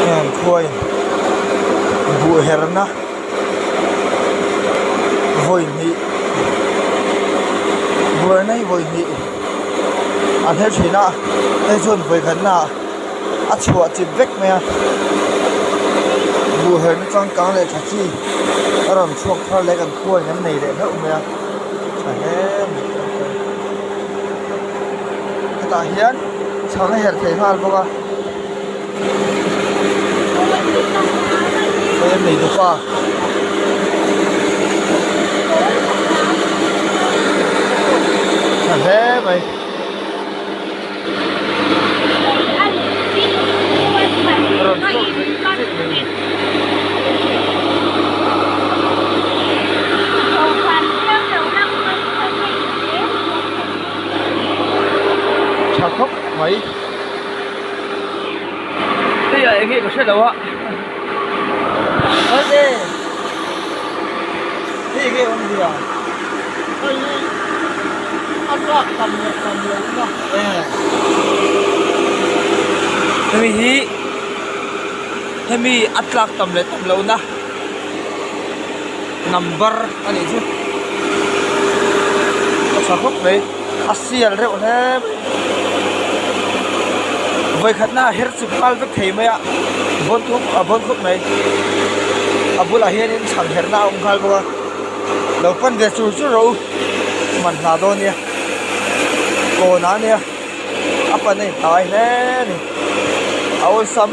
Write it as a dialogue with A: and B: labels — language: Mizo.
A: Heng khuain buh herna vawi hnih buh herna hi vawi hnih an her thin a hei chuan vawi khatna ah a chhuah chip vek mai a buh herna changkang leh tha chi a rawn chhuak thar leh kan khuain an nei leh hlauh mai a tha hle mai hetah hian chhang a herh thei nghal bawk a. Hei nei dupa tha hle mai. Rawn chhuak zek zek mai. Tha khawp mai. Hei ah enge ka hre lo a Ate hei enge awm zia
B: Hei hi a tlak tam leh tam lo na
A: Hemi hi hemi a tlak tam leh tam lo na number a nih chu a tha khawp mai a sial reuh hle mai vawikhatna a her chip nghal vek thei mai a bawn khawp a bawn khawp mai a bulah hianin chhan herna a awm nghal bawk a lo pan ve chur chur rawh u man hna dawn nia kawn ah ania a pan a inhnai hle a ni a awlsam.